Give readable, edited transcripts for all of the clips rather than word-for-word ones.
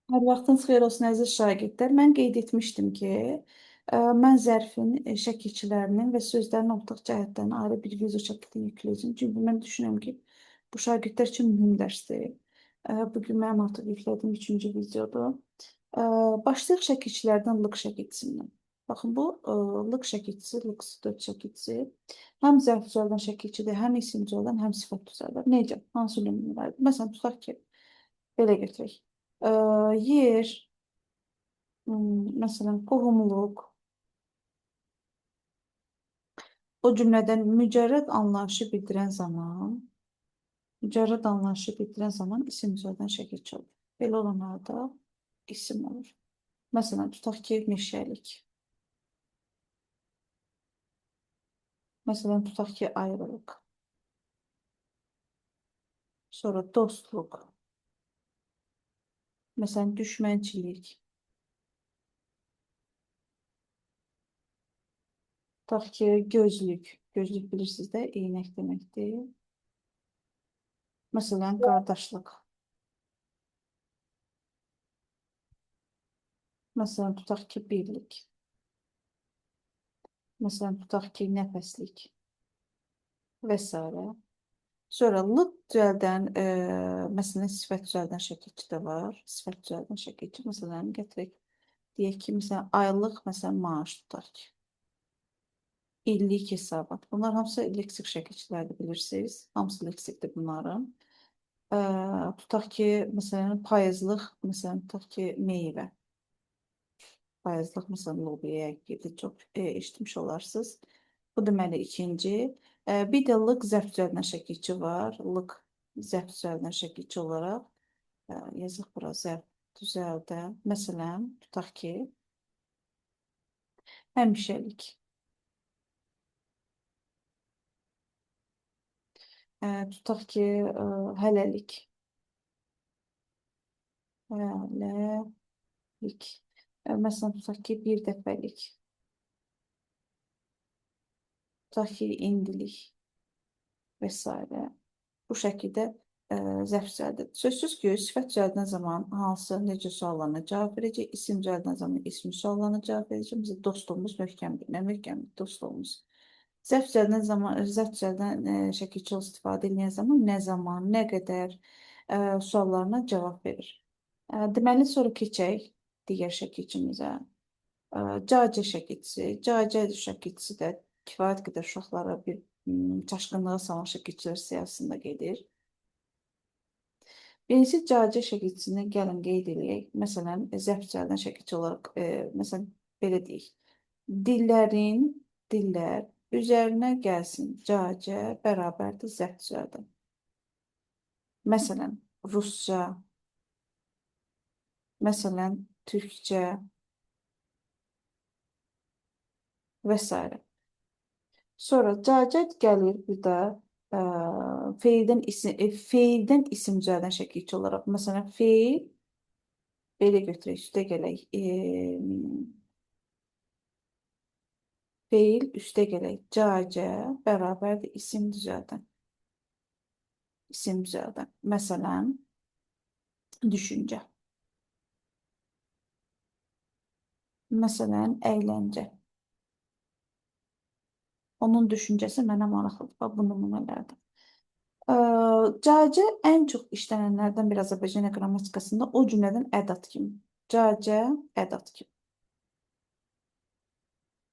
Hər vaxtınız xeyir olsun, əziz şagirdlər. Mən qeyd etmişdim ki, mən zərfin şəkilçilərinin və sözlərin ortaq cəhətlərini ayrı bir video şəkildə yükləyəcəm. Çünki mən düşünürəm ki, bu şagirdlər üçün mühüm dərsdir. Bugün mənim artıq yüklədiyim üçüncü videodur. Başlayaq şəkilçilərdən lıq şəkilçisindən. Baxın, bu lıq şəkilçisi, lıq 4 şəkilçisi. Həm zərf düzəldən şəkilçidir, həm isim düzəldən, həm sifət düzəldən. Necə? Hansı nümunələrdir? Məsələn, tutaq ki, belə götürək. Yer, məsələn, qohumluq, o cümlədən mücərrəd anlayışı bildirən zaman, mücərrəd anlayışı bildirən zaman isim düzəldən şəkilçi olur. Belə olanlarda isim olur. Məsələn, tutaq ki, meşəlik. Məsələn, tutaq ki, ayrılıq. Sonra dostluq. Məsələn, düşmənçilik. Tutaq ki, gözlük. Gözlük bilirsiniz də, eynək deməkdir. Məsələn, qardaşlıq. Məsələn, tutaq ki, birlik. Məsələn, tutaq ki, nəfəslik və s. Sonra lıq düzəldən, məsələn, sifət düzəldən şəkilçi də var. Sifət düzəldən şəkilçi. Məsələn, gətirək. Deyək ki, məsələn, aylıq, məsələn, maaş tutaq ki. İllik hesabat. Bunlar hamısı leksik şəkilçilərdir, bilirsiniz. Hamısı leksikdir bunların. Tutaq ki, məsələn, payızlıq, məsələn, tutaq ki, meyvə. Payızlıq, məsələn, lobiyaya gedir. Çox eşitmiş olarsınız. Bu deməli ikinci. Bir də lıq zərf düzəldən şəkilçi var. Lıq zərf düzəldən şəkilçi olaraq yazıq bura zərf düzəldən. Məsələn, tutaq ki, həmişəlik. Tutaq ki, hələlik. Hələlik. Məsələn, tutaq ki, bir dəfəlik. Tutaq ki, indilik və s. Bu şəkildə zərf düzəldir. Sözsüz ki, sifət düzəldən zaman hansı, necə suallarına cavab verəcək, isim düzəldən zaman ismi suallarına cavab verəcək. Məsələn, dostluğumuz möhkəmdir. Nə möhkəmdir? Dostluğumuz. Zərf düzəldən zaman, zərf düzəldən şəkilçi istifadə edən zaman nə zaman, nə qədər suallarına cavab verir. Deməli, sonra keçək digər şəkilçimizə. CC şəkilçisi. CC şəkilçisi də kifayət qədər uşaqlara bir çaşqınlığa salan şəkilçilər siyahısında gedir. Birincisi CC şəkilçisini gəlin qeyd eləyək. Məsələn, zərf düzəldən şəkilçi olaraq, məsələn, belə deyək. Dillərin, dillər üzərinə gəlsin. CC bərabərdir zərf düzəldən. Məsələn, rusca, məsələn, türkcə və s. Sonra CC gəlir bir də feildən isim, feildən isim düzəldən şəkilçi olaraq. Məsələn, feil belə götürək, üstə gələk. Feil üstə gələk. CC bərabərdir isim düzəldən. İsim düzəldən. Məsələn, düşüncə. Məsələn, əyləncə. Onun düşüncəsi mənə maraqlıdır. Bax, bu nümunələrdə. CC ən çox işlənənlərdən bir Azərbaycan qrammatikasında, o cümlədən ədat kimi. CC ədat kimi.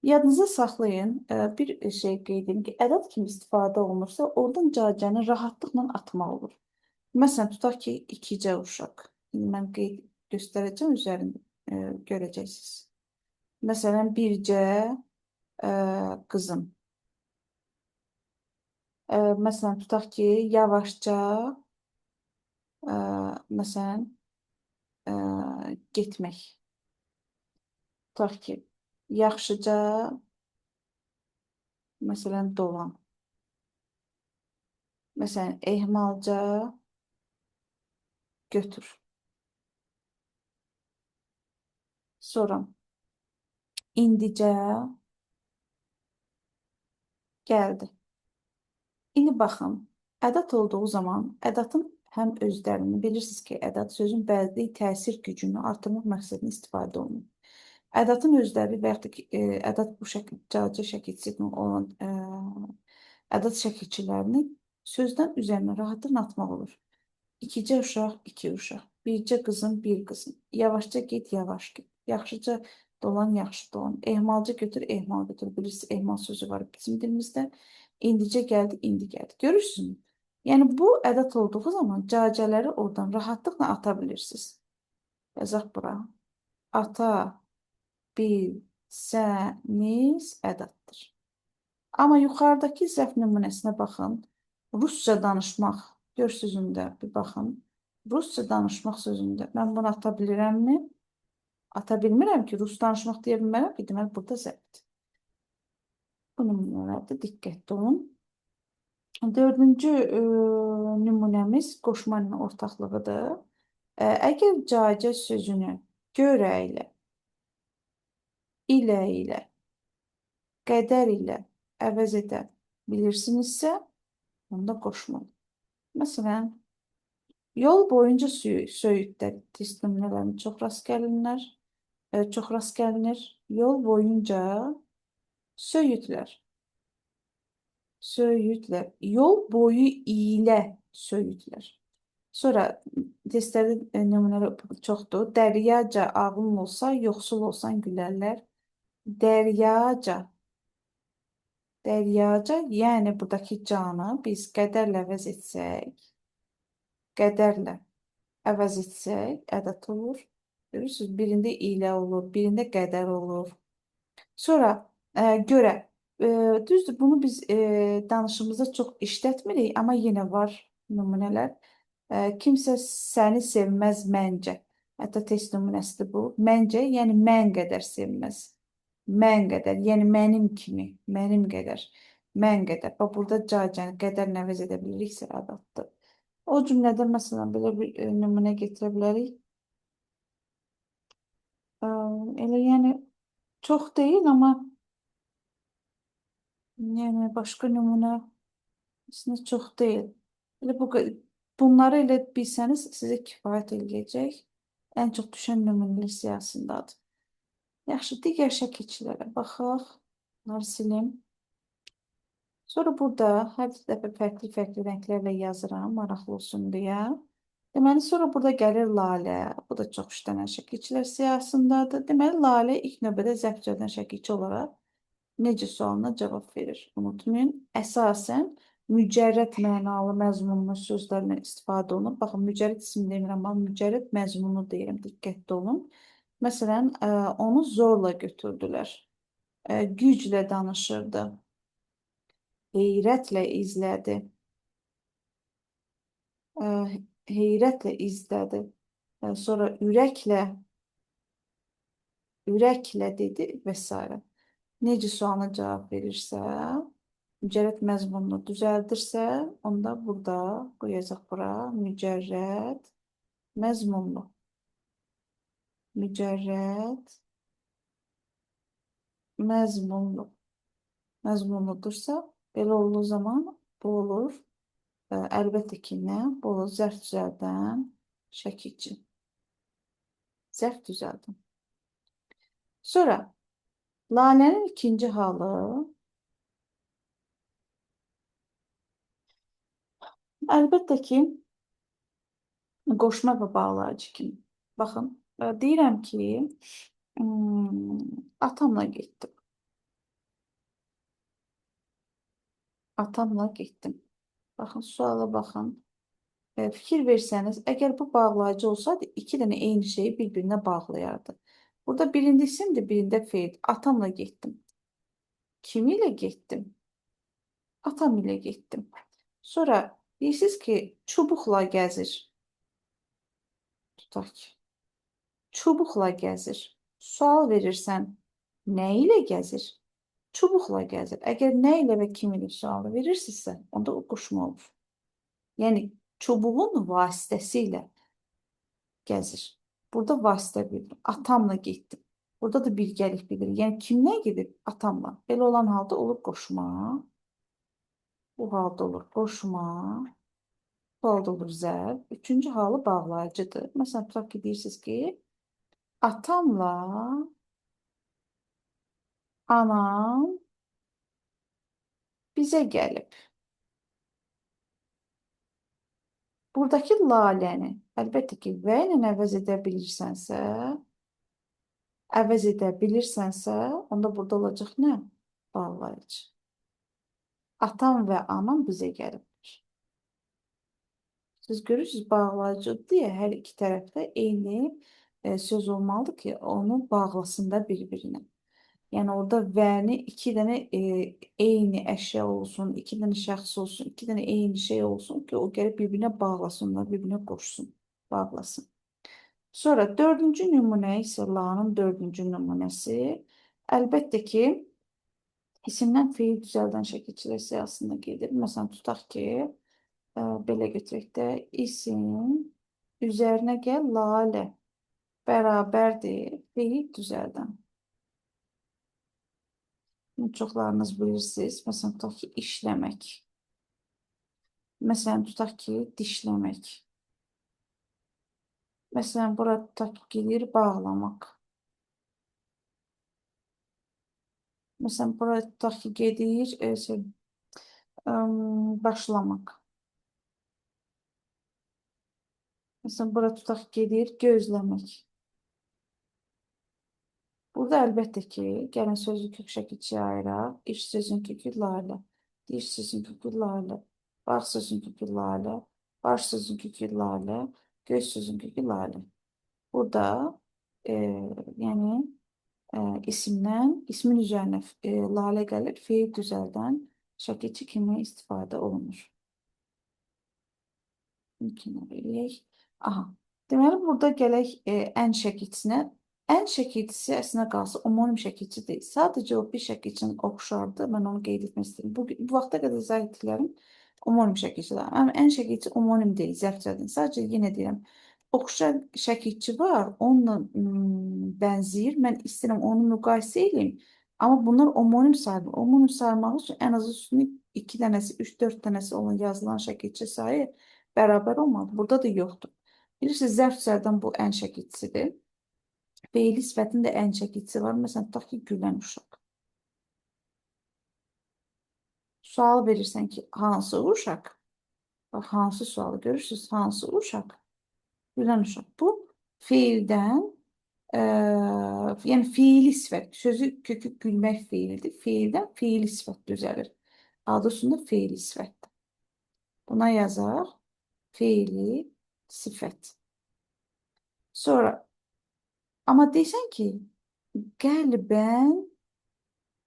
Yadınızda saxlayın, bir şey qeyd edim ki, ədat kimi istifadə olunursa, oradan CC-ni rahatlıqla atmaq olur. Məsələn, tutaq ki, ikicə uşaq. İndi mən qeyd göstərəcəm, üzərində görəcəksiniz. Məsələn, bircə qızım. Məsələn, tutaq ki, yavaşca, məsələn, getmək. Tutaq ki, yaxşıca, məsələn, dolan. Məsələn, ehmalca götür. Sonra, indicə gəldi. İndi baxın, ədat olduğu zaman ədatın Həm özlərini bilirsiniz ki, ədad sözün bədii təsir gücünü artırmaq məqsədində istifadə olunur. Ədatın özləri və yaxud da ki, ədad bu şəkil, cacə şəkilçisi olan ədad şəkilçilərini sözdən üzərinə rahatlıqla atmaq olur. İkicə uşaq, iki uşaq. Bircə qızım, bir qızım. Yavaşca get, yavaş get. Yaxşıca dolan, yaxşı dolan. Ehmalca götür, ehmal götür. Bilirsiniz, ehmal sözü var bizim dilimizdə. İndicə gəldi, indi gəldi. Görürsünüz? Yəni bu ədad olduğu zaman cacələri oradan rahatlıqla ata bilirsiniz. Yazaq bura. Ata bilsəniz ədaddır. Amma yuxarıdakı zərf nümunəsinə baxın. Rusca danışmaq gör sözündə bir baxın. Rusca danışmaq sözündə mən bunu ata bilirəmmi? Ata bilmirəm ki, Rus danışmaq deyə bilmərəm ki, deməli burada zərfdir. Bu nümunələrdə diqqətli olun. Dördüncü nümunəmiz qoşma ilə ortaqlığıdır. Əgər cacə sözünü görə ilə, ilə ilə, qədər ilə əvəz edə bilirsinizsə, onda qoşma. Məsələn, yol boyunca söyüdlər test nümunələrində çox rast gəlinlər, çox rast gəlinir. Yol boyunca söyüdlər. Söyüdlər. Yol boyu ilə söyüdlər. Sonra testlərdə nümunələr çoxdur. Dəryaca ağlın olsa, yoxsul olsan gülərlər. Dəryaca. Dəryaca, yəni buradakı canı biz qədərlə əvəz etsək, qədərlə əvəz etsək, ədad olur. Görürsünüz, birində ilə olur, birində qədər olur. Sonra görə, düzdür, bunu biz danışığımızda çox işlətmirik, amma yenə var nümunələr. Kimsə səni sevməz məncə. Hətta test nümunəsidir bu. Məncə, yəni mən qədər sevməz. Mən qədər, yəni mənim kimi, mənim qədər, mən qədər. Bax, burada cacəni qədərlə əvəz edə biliriksə ədaddır. O cümlədə məsələn belə bir nümunə gətirə bilərik. Elə yəni çox deyil, amma yəni başqa nümunə əslində çox deyil. Elə bunları elə bilsəniz sizə kifayət eləyəcək. Ən çox düşən nümunələr siyahısındadır. Yaxşı, digər şəkilçilərə baxaq. Bunları silim. Sonra burada hər dəfə fərqli-fərqli rənglərlə yazıram, maraqlı olsun deyə. Deməli, sonra burada gəlir lalə. Bu da çox işlənən şəkilçilər siyahısındadır. Deməli, lalə ilk növbədə zərf düzəldən şəkilçi olaraq necə sualına cavab verir. Unutmayın, əsasən mücərrəd mənalı məzmunlu sözlərlə istifadə olunur. Baxın, mücərrəd isim demirəm, amma mücərrəd məzmunlu deyirəm, diqqətli olun. Məsələn, onu zorla götürdülər. Güclə danışırdı. Heyrətlə izlədi. Heyrətlə izlədi. Sonra ürəklə dedi və s. Necə sualına cavab verirsə, mücərrəd məzmununu düzəldirsə, onda burada qoyacaq bura mücərrəd məzmunlu. Mücərrəd məzmunlu. Məzmunludursa, belə olduğu zaman bu olur. Əlbəttə ki, nə? Bu olur zərf düzəldən şəkilçi. Zərf düzəldən. Sonra lalənin ikinci halı əlbəttə ki, qoşma və bağlayıcı kimi. Baxın, deyirəm ki, atamla getdim. Atamla getdim. Baxın, suala baxın. Fikir versəniz, əgər bu bağlayıcı olsaydı, iki dənə eyni şeyi bir-birinə bağlayardı. Burada birində isimdir, birində feil. Atamla getdim. Kim ilə getdim? Atam ilə getdim. Sonra deyirsiniz ki, çubuqla gəzir. Tutaq ki, çubuqla gəzir. Sual verirsən, nə ilə gəzir? Çubuqla gəzir. Əgər nə ilə və kim ilə sualı verirsinizsə, onda o qoşma olur. Yəni, çubuğun vasitəsilə gəzir. Burada vasitə bildirir. Atamla getdim. Burada da birgəlik bildirir. Yəni, kimlə gedib? Atamla. Belə olan halda olur qoşma. Bu halda olur qoşma. Bu halda olur zərf. Üçüncü halı bağlayıcıdır. Məsələn, tutaq ki, deyirsiniz ki, atamla anam bizə gəlib. Buradakı laləni əlbəttə ki, və ilə əvəz edə bilirsənsə, onda burada olacaq nə? Bağlayıcı. Atam və anam bizə gəlibdir. Siz görürsünüz, bağlayıcı deyə hər iki tərəfdə eyni söz olmalıdır ki, onu bağlasın da bir-birinə. Yəni orada vəni iki dənə eyni əşya olsun, iki dənə şəxs olsun, iki dənə eyni şey olsun ki, o gəlib bir-birinə bağlasın, onlar bir-birinə qoşsun, bağlasın. Sonra dördüncü nümunə isə lanın dördüncü nümunəsi. Əlbəttə ki, isimdən feil düzəldən şəkilçilər siyahısında gedir. Məsələn, tutaq ki, belə götürək də, isim üzərinə gəl lalə bərabərdir feil düzəldən. Bunu çoxlarınız bilirsiniz. Məsələn, tutaq ki, işləmək. Məsələn, tutaq ki, dişləmək. Məsələn, bura tutaq ki, gedir bağlamaq. Məsələn, bura tutaq ki, gedir başlamaq. Məsələn, bura tutaq ki, gedir gözləmək. Burada əlbəttə ki, gəlin sözü kök şəkilçiyə ayıraq. İş sözün kökü lalə, diş sözün kökü lalə, bağ sözün kökü lalə, baş sözün kökü lalə, göz sözün kökü lalə. Burada yəni isimdən, ismin üzərinə lalə gəlir, feil düzəldən şəkilçi kimi istifadə olunur. Kenara eləyək. Aha. Deməli, burada gələk ən şəkilçisinə. Ən şəkilçisi əslində qalsa omonim şəkilçi deyil. Sadəcə o bir şəkilçinin oxşardır. Mən onu qeyd etmək istəyirəm. Bu vaxta qədər izah etdiklərim omonim şəkilçilər. Amma ən şəkilçi omonim deyil, zərf düzəldən. Sadəcə yenə deyirəm, oxşar şəkilçi var, onunla bənzəyir. Mən istəyirəm onu müqayisə edeyim. Amma bunlar omonim sayılmır. Omonim sayılmaq üçün ən azı üstünü 2 dənəsi, 3-4 dənəsi olan yazılan şəkilçi sayı bərabər olmalıdır. Burada da yoxdur. Bilirsiniz, zərf düzəldən bu ən şəkilçisidir. Feili sifətin də ən şəkilçisi var. Məsələn, tutaq ki, gülən uşaq. Sual verirsən ki, hansı uşaq? Bax, hansı sualı görürsünüz? Hansı uşaq? Gülən uşaq. Bu, feildən, yəni fiili sifət, sözü kökü gülmək feilidir. Feildən fiili sifət düzəlir. Adı üstündə feili sifətdir. Buna yazaq feili sifət. Sonra, amma deyirsən ki, qəlbən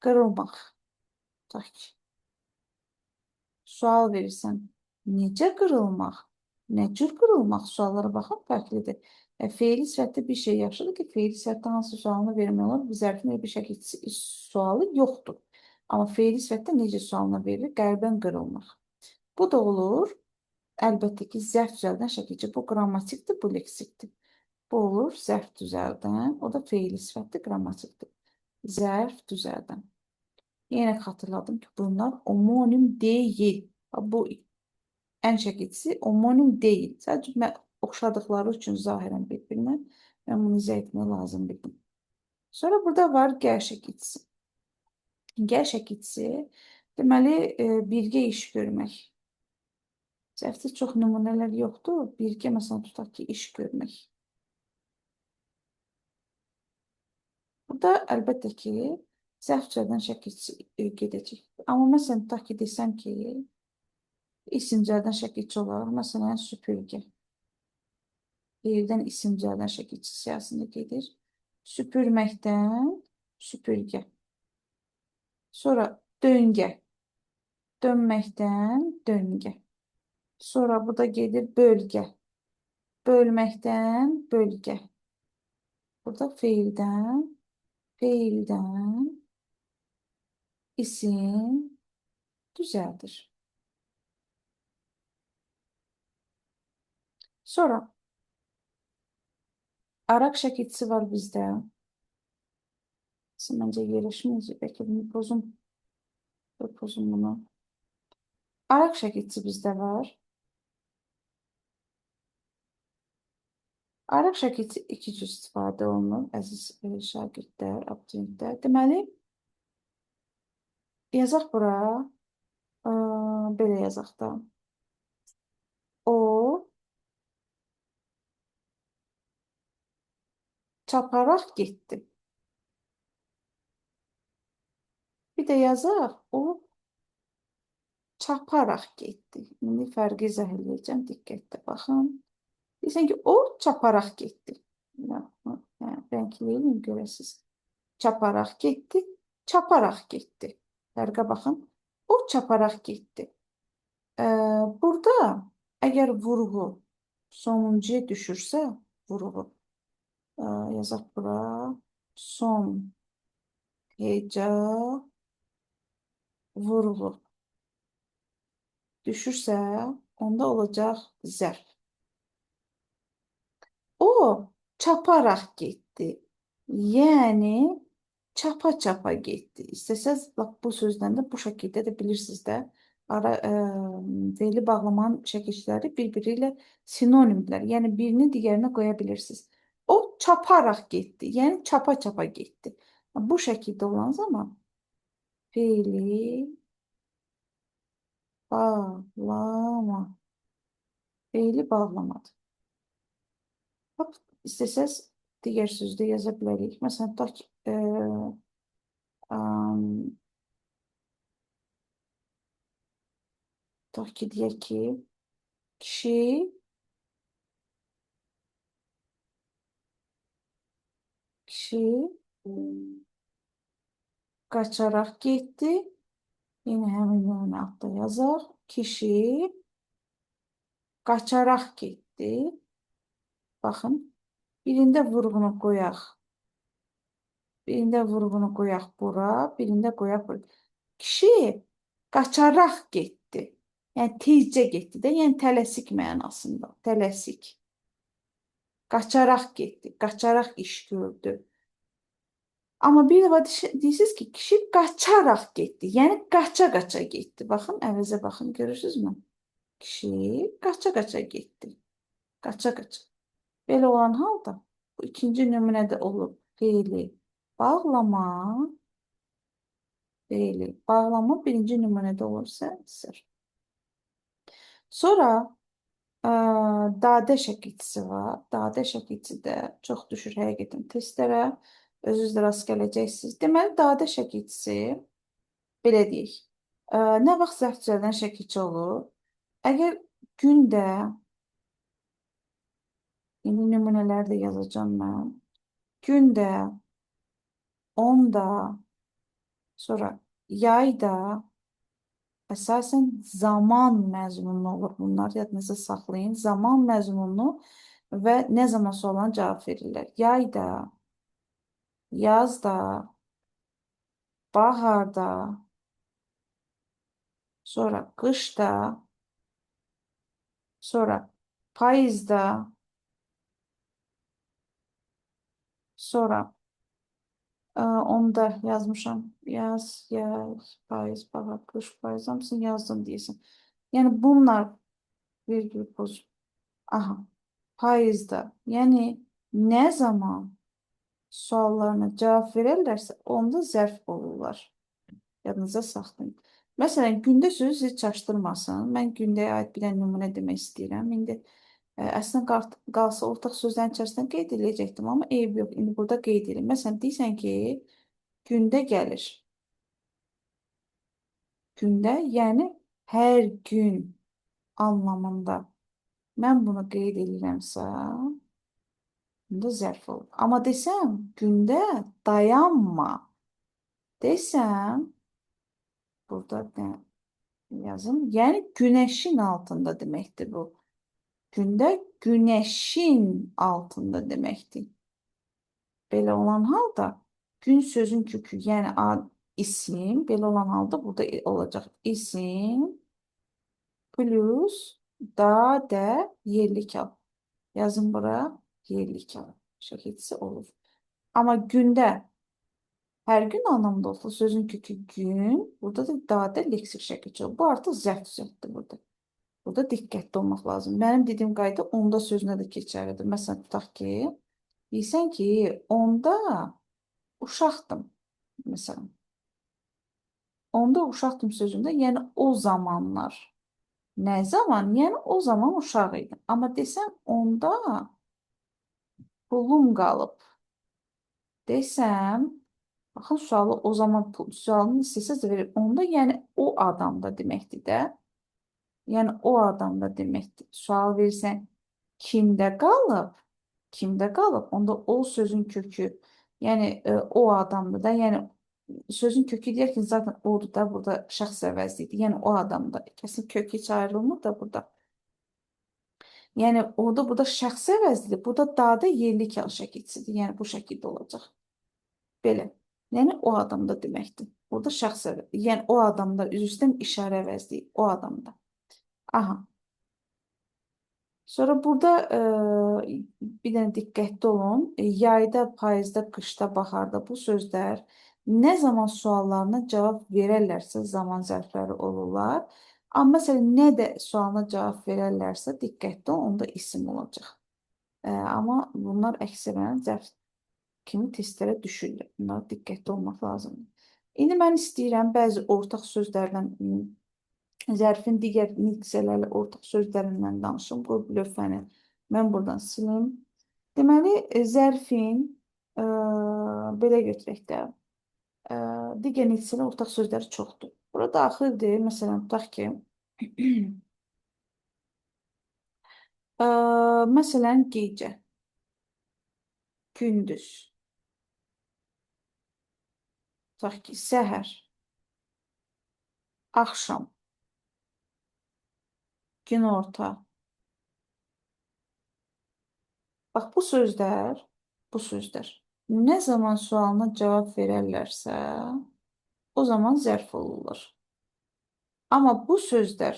qırılmaq. Tutaq ki, sual verirsən, necə qırılmaq? Nə cür qırılmaq? Suallara baxın, fərqlidir. Feili sifətdə bir şey yaxşıdır ki, feili sifətdə hansı sualını vermək olar? Bu zərfin elə bir şəkil sualı yoxdur. Amma feili sifətdə necə sualını verir? Qəlbən qırılmaq. Bu da olur. Əlbəttə ki, zərf düzəldən şəkilçi. Bu qrammatikdir, bu leksikdir. Bu olur zərf düzəldən. O da feili sifətdir, qrammatikdir. Zərf düzəldən. Yenə xatırladım ki, bunlar omonim deyil. Bu ən şəkilçisi omonim deyil. Sadəcə mən oxşadıqları üçün zahirən bir-birinə mən bunu izah etmək lazım bildim. Sonra burada var gəl şəkilçisi. Gəl şəkilçisi deməli, birgə iş görmək. Zərfdə çox nümunələr yoxdur. Birgə, məsələn, tutaq ki, iş görmək. Burada əlbəttə ki, zərf düzəldən şəkilçi gedəcək. Amma məsələn, tutaq ki, desəm ki, isim düzəldən şəkilçi olaraq, məsələn, süpürgə. Feildən isim düzəldən şəkilçi siyahısında gedir. Süpürməkdən süpürgə. Sonra döngə. Dönməkdən döngə. Sonra bu da gedir bölgə. Bölməkdən bölgə. Burada feildən, feildən isim düzəldir. Sonra araq şəkilçisi var bizdə. Məncə yerləşməyəcək. Bəlkə bunu pozum. Pozum bunu. Araq şəkilçisi bizdə var. Araq şəkilçisi iki cür istifadə olunur, əziz şagirdlər, abituriyentlər. Deməli, yazaq bura, belə yazaq da. O, çaparaq getdi. Bir də yazaq, o çaparaq getdi. İndi fərqi izah eləyəcəm, diqqətlə baxın. Deyirsən ki, o çaparaq getdi. Rəngləyim, görəsiniz. Çaparaq getdi, çaparaq getdi. Fərqə baxın. O çaparaq getdi. Burada əgər vurğu sonuncuya düşürsə, vurğu, yazaq bura, son heca vurğu düşürsə, onda olacaq zərf. O çaparaq getdi. Yəni çapa-çapa getdi. İstəsəz bax bu sözdən də bu şəkildə də bilirsiniz də ara fe'li bağlamanın şəkilçiləri bir-biri ilə sinonimdirlər. Yəni birini digərinə qoya bilirsiniz. O çaparaq getdi. Yəni çapa-çapa getdi. Bu şəkildə olan zaman fe'li bağlama. Fe'li bağlamadır. Bax, istəsəz digər sözdə yaza bilərik. Məsələn, tutaq ki, tutaq ki, deyək ki, kişi kişi qaçaraq getdi. Yenə həmin nümunə altda yazaq. Kişi qaçaraq getdi. Baxın, birində vurğunu qoyaq. Birində vurğunu qoyaq bura, birində qoyaq bura. Kişi qaçaraq getdi. Yəni tezcə getdi də, yəni tələsik mənasında, tələsik. Qaçaraq getdi, qaçaraq iş gördü. Amma bir dəfə deyirsiniz ki, kişi qaçaraq getdi. Yəni qaça-qaça getdi. Baxın, əvəzə baxın, görürsünüzmü? Kişi qaça-qaça getdi. Qaça-qaça. Belə olan halda bu ikinci nümunədə olur fe'li bağlama, fe'li bağlama birinci nümunədə olursa sır. Sonra dadə şəkilçisi var. Dadə şəkilçisi də çox düşür həqiqətən testlərə. Özünüz də rast gələcəksiniz. Deməli, dadə şəkilçisi belə deyək. Nə vaxt zərf düzəldən şəkilçi olur? Əgər gündə, indi nümunələr də yazacağım mən. Gündə, onda, sonra yayda, əsasən zaman məzmunlu olur bunlar. Yadınızda saxlayın. Zaman məzmunlu və nə zaman sualına cavab verirlər. Yayda, yazda, baharda, sonra qışda, sonra payızda, sonra onu da yazmışam. Yaz, yay, payız, bahar, qış, payız hamısını yazdım deyəsən. Yəni bunlar virgül pozub. Aha, payızda. Yəni nə zaman suallarına cavab verirlərsə, onda zərf olurlar. Yadınıza saxlayın. Məsələn, gündə sözü sizi çaşdırmasın. Mən gündəyə aid bir dənə nümunə demək istəyirəm. İndi əslində qalsa ortaq sözlərin içərisində qeyd eləyəcəkdim, amma eybi yox. İndi burada qeyd edeyim. Məsələn, deyirsən ki, gündə gəlir. Gündə, yəni hər gün anlamında. Mən bunu qeyd edirəmsə, bunda zərf olur. Amma desəm, gündə dayanma desəm, burada nə yazım? Yəni günəşin altında deməkdir bu. Gündə günəşin altında deməkdir. Belə olan halda gün sözün kökü, yəni ad, isim, belə olan halda burada olacaq isim plus da, də, yerlik al. Yazın bura yerlik al. Şəkilçisi olur. Amma gündə hər gün anlamında olsa sözün kökü gün, burada da da, də leksik şəkilçi olur. Bu artıq zərf düzəltdi burada. Burada diqqətli olmaq lazım. Mənim dediyim qayda onda sözünə də keçərlidir. Məsələn, tutaq ki, deyirsən ki, onda uşaqdım. Məsələn, onda uşaqdım sözündə, yəni o zamanlar. Nə zaman? Yəni o zaman uşaq idim. Amma desəm onda pulum qalıb. Desəm, baxın sualı o zaman pul, sualını istəsəz də verir. Onda yəni o adamda deməkdir də. Yəni o adamda deməkdir. Sual verirsən kimdə qalıb? Kimdə qalıb? Onda o sözün kökü, yəni o adamda da, yəni sözün kökü deyərkən zaten odur da burada şəxs əvəzlidir. Yəni o adamda. Kəsin kök heç ayrılmır da burada. Yəni orada burada şəxs əvəzlidir. Burada da yerlik hal şəkilçisidir. Yəni bu şəkildə olacaq. Belə. Yəni o adamda deməkdir. Burada şəxs əvəzlidir. Yəni o adamda, üzr istəyirəm, işarə əvəzliyi. O adamda. Aha. Sonra burada bir dənə diqqətli olun. Yayda, payızda, qışda, baharda bu sözlər nə zaman suallarına cavab verərlərsə zaman zərfləri olurlar. Amma məsələn, nə də sualına cavab verərlərsə diqqətli olun, onda isim olacaq. Amma bunlar əksərən zərf kimi testlərə düşürlər. Bunlara diqqətli olmaq lazımdır. İndi mən istəyirəm bəzi ortaq sözlərlə zərfin digər hissələrlə ortaq sözlərindən danışım. Bu lövhəni mən buradan silim. Deməli, zərfin belə götürək də, digər hissələrlə ortaq sözləri çoxdur. Bura daxildir. Məsələn, tutaq ki, məsələn, gecə, gündüz, tutaq ki, səhər, axşam, günorta. Bax, bu sözlər nə zaman sualına cavab verərlərsə, o zaman zərf olurlar. Amma bu sözlər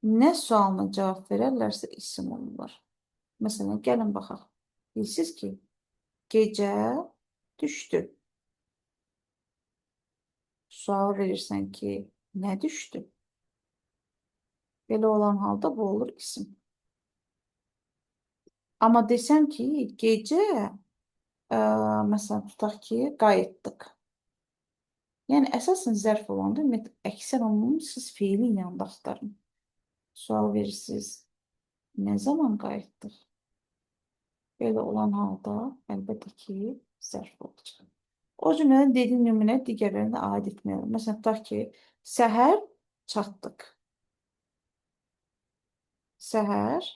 nə sualına cavab verərlərsə, isim olurlar. Məsələn, gəlin baxaq. Bilirsiniz ki, gecə düşdü. Sual verirsən ki, nə düşdü? Belə olan halda bu olur isim. Amma desəm ki, gecə, məsələn, tutaq ki, qayıtdıq. Yəni, əsasən zərf olanda, ümumiyyətlə, əksər onu siz feilin yanında axtarın. Sual verirsiniz, nə zaman qayıtdıq? Belə olan halda, əlbəttə ki, zərf olacaq. O cümlədən dediyim nümunə digərlərinə aid etməyelim. Məsələn, tutaq ki, səhər çatdıq. Səhər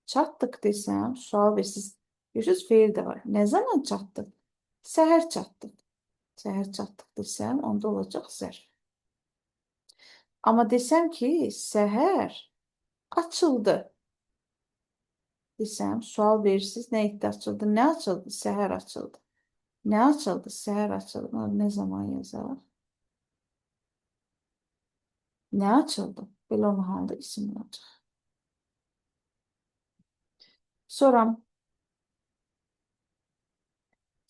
çatdıq desəm, sual verirsiniz. Görürsünüz, feil də var. Nə zaman çatdıq? Səhər çatdıq. Səhər çatdıq desəm, onda olacaq zərf. Amma desəm ki, səhər açıldı desəm, sual verirsiniz, nə etdi açıldı? Nə açıldı? Səhər açıldı. Nə açıldı? Səhər açıldı. Nə zaman yazaq? Nə açıldı? Belə onun halda isim olacaq. Sonra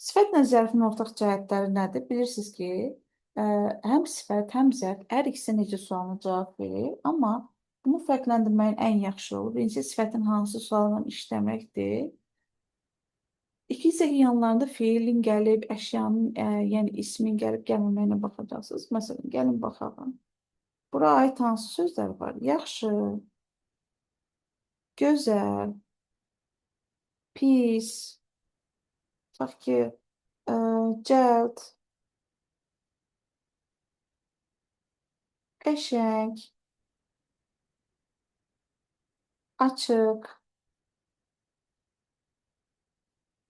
sifətlə zərfin ortaq cəhətləri nədir? Bilirsiniz ki, həm sifət, həm zərf hər ikisi necə sualına cavab verir. Amma bunu fərqləndirməyin ən yaxşı yolu birincisi sifətin hansı sualla işləməkdir. İkincisi ki, yanlarında feilin gəlib, əşyanın, yəni ismin gəlib gəlməməyinə baxacaqsınız. Məsələn, gəlin baxalım. Bura aid hansı sözlər var? Yaxşı, gözəl, pis, tutaq ki, cəld, qəşəng, açıq.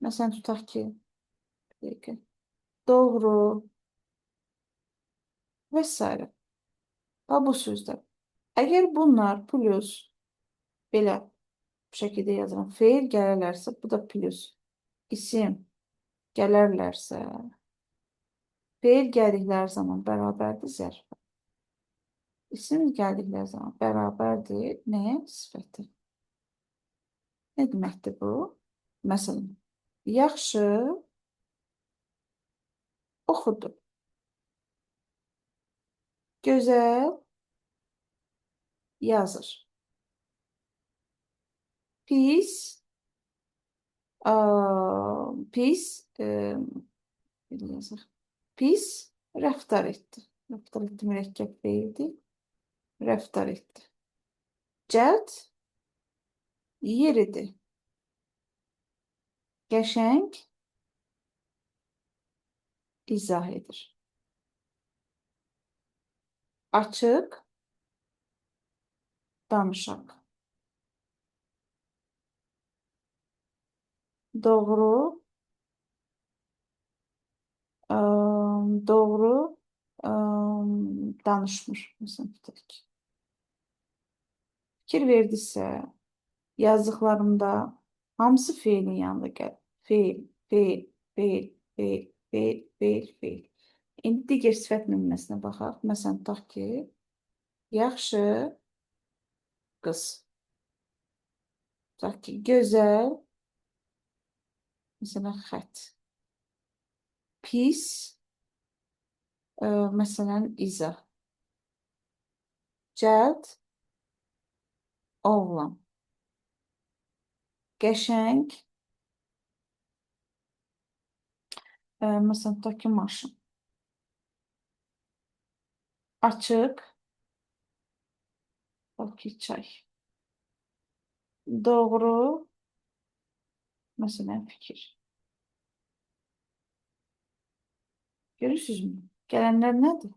Məsələn, tutaq ki, bir dəqiqə, doğru və s. Bax, bu sözlər. Əgər bunlar plus belə bu şəkildə yazıram, feil gələrlərsə, bu da plus isim gələrlərsə, feil gəldikləri zaman bərabərdir zərfə. İsim gəldikləri zaman bərabərdir nəyə? Sifətə. Nə deməkdir bu? Məsələn, yaxşı oxudu. Gözəl yazır. Pis, pis, belə yazaq. Pis rəftar etdi. Rəftar etdi mürəkkəb feildir. Rəftar etdi. Cəld yeridi. Qəşəng izah edir. Açıq danışaq. Doğru, doğru danışmır. Məsələn, tutaq ki. Fikir verdiysə, yazdıqlarımda hamısı feilin yanında gəlir. Feil, feil, feil, feil, feil, feil, feil. İndi digər sifət nümunəsinə baxaq. Məsələn, tutaq ki, yaxşı qız. Tutaq ki, gözəl, məsələn, xət. Pis, məsələn, izah. Cəld, oğlan. Qəşəng, məsələn, tutaq ki, maşın. Açıq, tutaq ki, çay. Doğru, məsələn, fikir. Görürsünüzmü? Gələnlər nədir?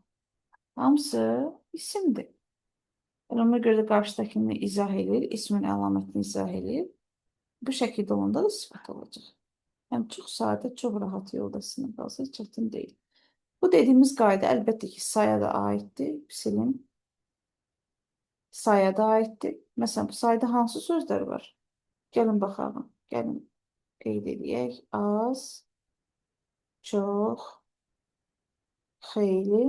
Hamısı isimdir. Yəni, ona görə də qarşıdakını izah edir, ismin əlamətini izah edir. Bu şəkildə olanda da sifət olacaq. Yəni, çox sadə, çox rahat yolda sizin qalsa, çətin deyil. Bu dediyimiz qayda əlbəttə ki, saya da aiddir. Silin. Saya da aiddir. Məsələn, bu sayda hansı sözlər var? Gəlin baxalım. Gəlin qeyd eləyək. Az, çox, xeyli,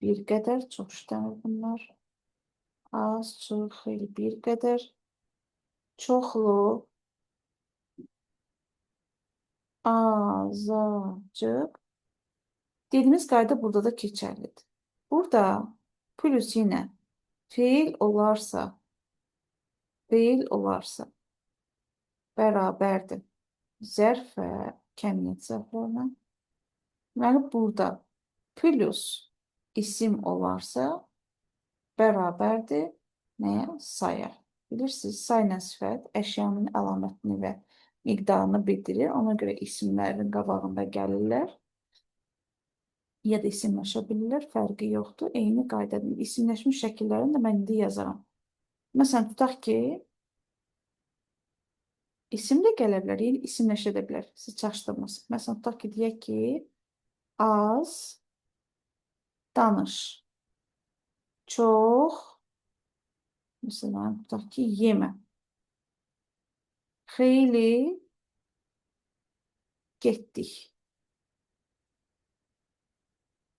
bir qədər, çox işlənir bunlar. Az, çox, xeyli, bir qədər, çoxlu, azacıq. Dediyimiz qayda burada da keçərlidir. Burada plus yenə feil olarsa, feil olarsa bərabərdir zərf və kəmiyyət zərflərinə. Deməli, burada plus isim olarsa bərabərdir nəyə? Saya. Bilirsiniz, sayla sifət əşyanın əlamətini və miqdarını bildirir. Ona görə isimlərin qabağında gəlirlər. Ya da isimləşə bilirlər, fərqi yoxdur. Eyni qaydadır. İsimləşmiş şəkillərini də mən indi yazaram. Məsələn, tutaq ki, isim də gələ bilər, yəni isimləşə də bilər. Siz çaşdırmasın. Məsələn, tutaq ki, deyək ki, az danış, çox, məsələn, tutaq ki, yemə, xeyli getdik.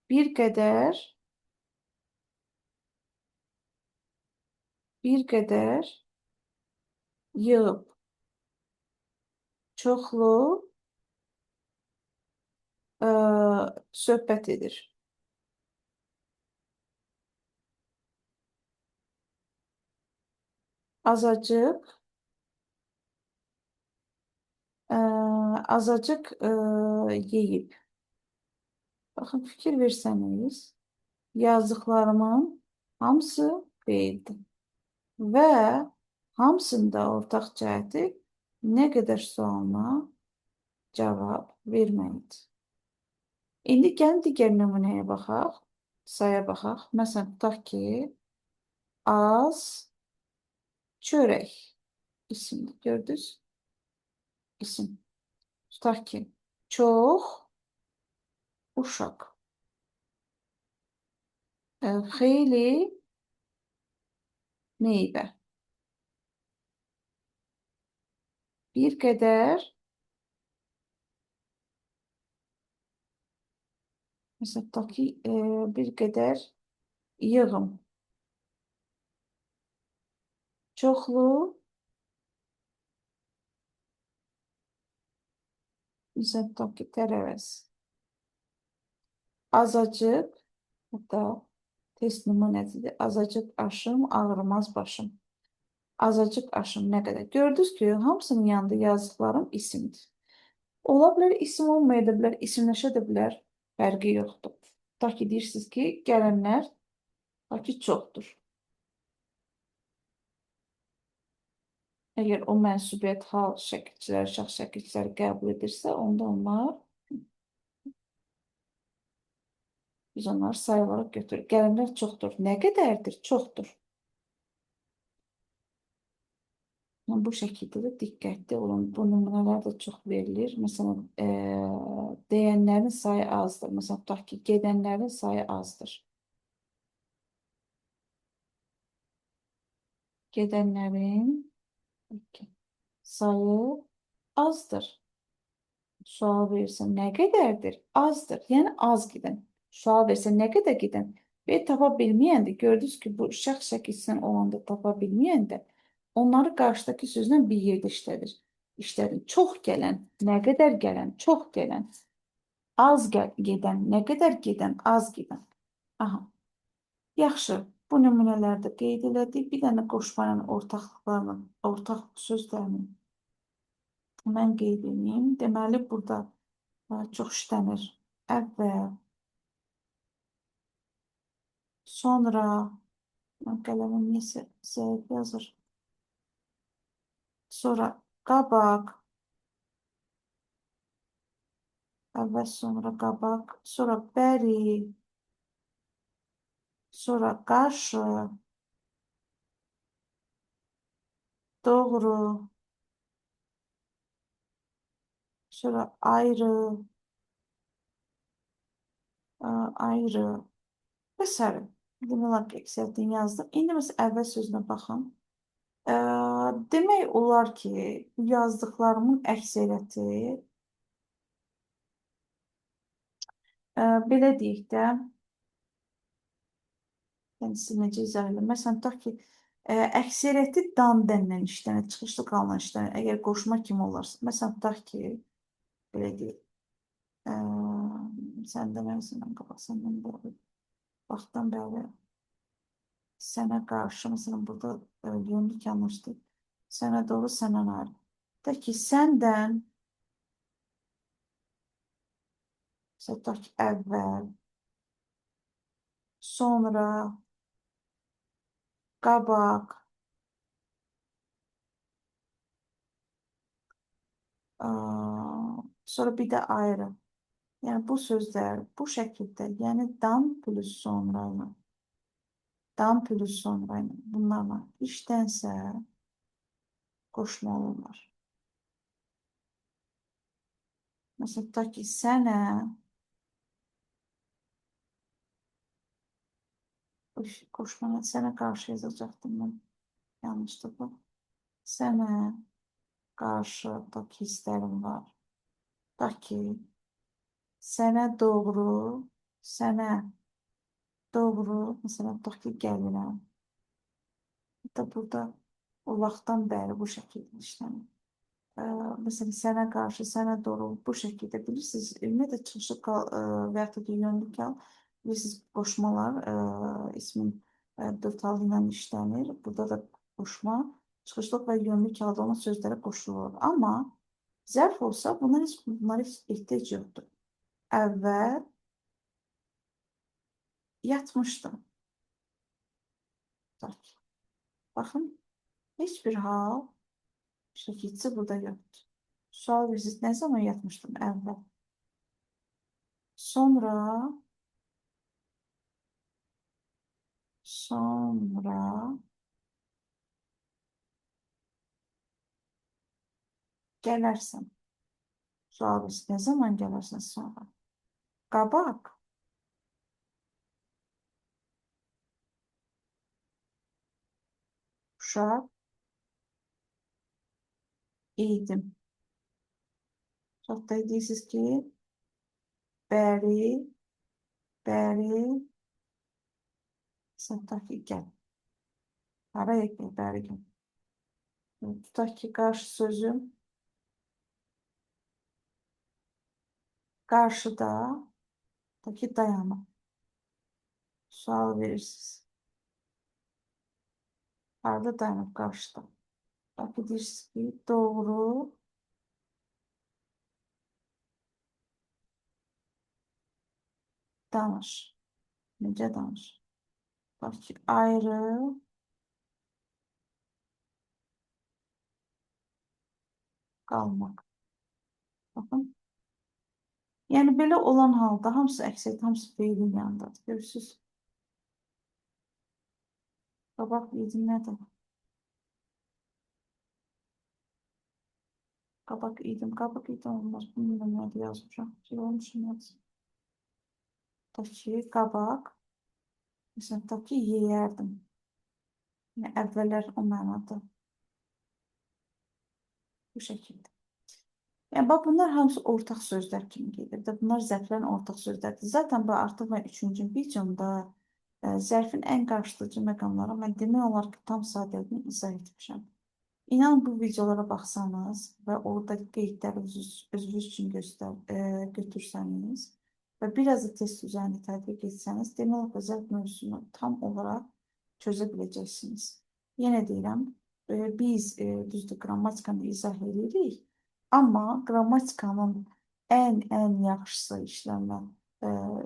Bir qədər, bir qədər yığıb, çoxlu söhbət edir. Azacıq, azacıq yeyib. Baxın, fikir versəniz, yazdıqlarımın hamısı feildir. Və hamısında ortaq cəhəti nə qədər sualına cavab verməkdir. İndi gəlin digər nümunəyə baxaq, saya baxaq. Məsələn, tutaq ki, az çörək isimdir. Gördünüz? İsim. Tutaq ki, çox uşaq. Xeyli meyvə. Bir qədər, məsələn, tutaq ki, bir qədər yığım. Çoxlu, məsələn, tutaq ki, tərəvəz. Azacıq, hətta test nümunəsidir. Azacıq aşım, ağrımaz başım. Azacıq aşım nə qədər? Gördünüz ki, hamısının yanında yazdıqlarım isimdir. Ola bilər, isim olmaya da bilər, isimləşə də bilər. Fərqi yoxdur. Tutaq ki, deyirsiniz ki, gələnlər tutaq ki, çoxdur. Əgər o mənsubiyyət hal şəkilçiləri, şəxs şəkilçiləri qəbul edirsə, onda onlar biz onları sayı olaraq götürürük. Gələnlər çoxdur. Nə qədərdir? Çoxdur. Bu şəkildə də diqqətli olun. Bu nümunələr də çox verilir. Məsələn, deyənlərin sayı azdır. Məsələn, tutaq ki, gedənlərin sayı azdır. Gedənlərin sayı azdır. Sual verirsə nə qədərdir? Azdır. Yəni az gedən. Sual versə nə qədər gedən? Və tapa bilməyəndə, gördünüz ki, bu şəxs şəkilçisindən olanda tapa bilməyəndə onları qarşıdakı sözlə bir yerdə işlədir. İşlədin. Çox gələn, nə qədər gələn, çox gələn. Az gedən, nə qədər gedən, az gedən. Aha. Yaxşı, bu nümunələrdə qeyd elədik. Bir dənə qoşma ilə ortaqlıqlarını, ortaq sözlərini mən qeyd edeyim. Deməli, burada çox işlənir. Əvvəl, sonra, qələmim niyəsə zəif yazır. Sonra qabaq, əvvəl, sonra qabaq, sonra bəri, sonra qarşı, doğru, sonra ayrı, ayrı və s. Demək olar ki, əksəriyyətini yazdım. İndi məsələn, əvvəl sözünə baxın. Demək olar ki, bu yazdıqlarımın əksəriyyəti belə deyək də, yəni sizə necə izah edirəm? Məsələn, tutaq ki, əksəriyyəti dan dənlə işlənir, çıxışlı qalan işlənir. Əgər qoşma kimi olarsa, məsələn, tutaq ki, belə deyək, sən deməlisən, qabaq səndən bəri, vaxtdan bəri sənə qarşı, məsələn, burada yönlük yanlışdır. Sənə doğru, sənə ayrı. De ki, səndən, məsələn, tutaq ki, əvvəl, sonra, qabaq, sonra bir də ayrı. Yəni, bu sözlər bu şəkildə, yəni dan plus sonra ilə, dan plus sonra ilə bunlarla işlənsə qoşma olurlar. Məsələn, tutaq ki, sənə qoşma sənə qarşı yazacaqdım mən. Yanlışdır bu. Sənə qarşı tutaq ki, hisslərim var. Tutaq ki, sənə doğru, sənə doğru, məsələn, tutaq ki, gəlirəm. Hətta burada o vaxtdan bəri bu şəkildə işlənir. Məsələn, sənə qarşı, sənə doğru bu şəkildə bilirsiniz, ümumiyyətlə çıxışlı qal və yaxud da ki, yönlük hal, bilirsiniz, qoşmalar ismin dörd halı ilə işlənir. Burada da qoşma, çıxışlıq və yönlük halda olan sözlərə qoşulur. Amma zərf olsa bunlara heç ehtiyac yoxdur. Əvvəl yatmışdım. Baxın, heç bir hal şəkilçisi burada yoxdur. Sual verirsiniz, nə zaman yatmışdım? Əvvəl. Sonra, sonra gələrsən. Sual verirsiniz, nə zaman gələrsən sonra? Qabaq. Uşaq idim. Çox da deyirsiniz ki, bəri, bəri, tutaq ki, gəl. Haraya gəl, bəri gəl. Tutaq ki, qarşı sözüm qarşıda, tutaq ki, dayanıb. Sual verirsiniz. Harda dayanıb qarşıda? Bax, deyirsiniz ki, doğru danış. Necə danış? Bax ki, ayrı qalmaq. Baxın. Yəni, belə olan halda hamısı əksəriyyət, hamısı feilin yanındadır. Görürsünüz. Qabaq idim nədir? Qabaq idim, qabaq idim olmaz. Bunu da nədir yazmışam? Şey olmuşum yaz. Tutaq ki, qabaq. Məsələn, tutaq ki, yeyərdim. Yəni, əvvəllər o mənada. Bu şəkildə. Yəni, bax, bunlar hamısı ortaq sözlər kimi gedir. də. Bunlar zərflərin ortaq sözlərdir. Zaten bu artıq mən üçüncü videomda zərfin ən qarşılayıcı məqamları mən demək olar ki, tam sadəliyini izah etmişəm. İnanın bu videolara baxsanız və orada qeydləri özünüz üçün götürsəniz və biraz da test üzərində tətbiq etsəniz, demək olar ki, zərf mövzusunu tam olaraq çözə biləcəksiniz. Yenə deyirəm, biz düzdür, qrammatikanı izah edirik, amma qrammatikanın ən yaxşısı işlənmə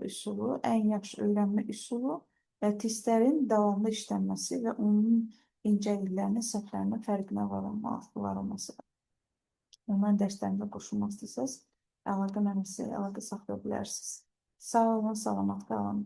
üsulu, ən yaxşı öyrənmə üsulu və testlərin davamlı işlənməsi və onun incəliklərinin, səhvlərinin fərqinə varılması. Onların dərslərimdə qoşulmaq istəsəz, əlaqə mənimsə, əlaqə saxlaya bilərsiniz. Sağ olun, salamat qalın.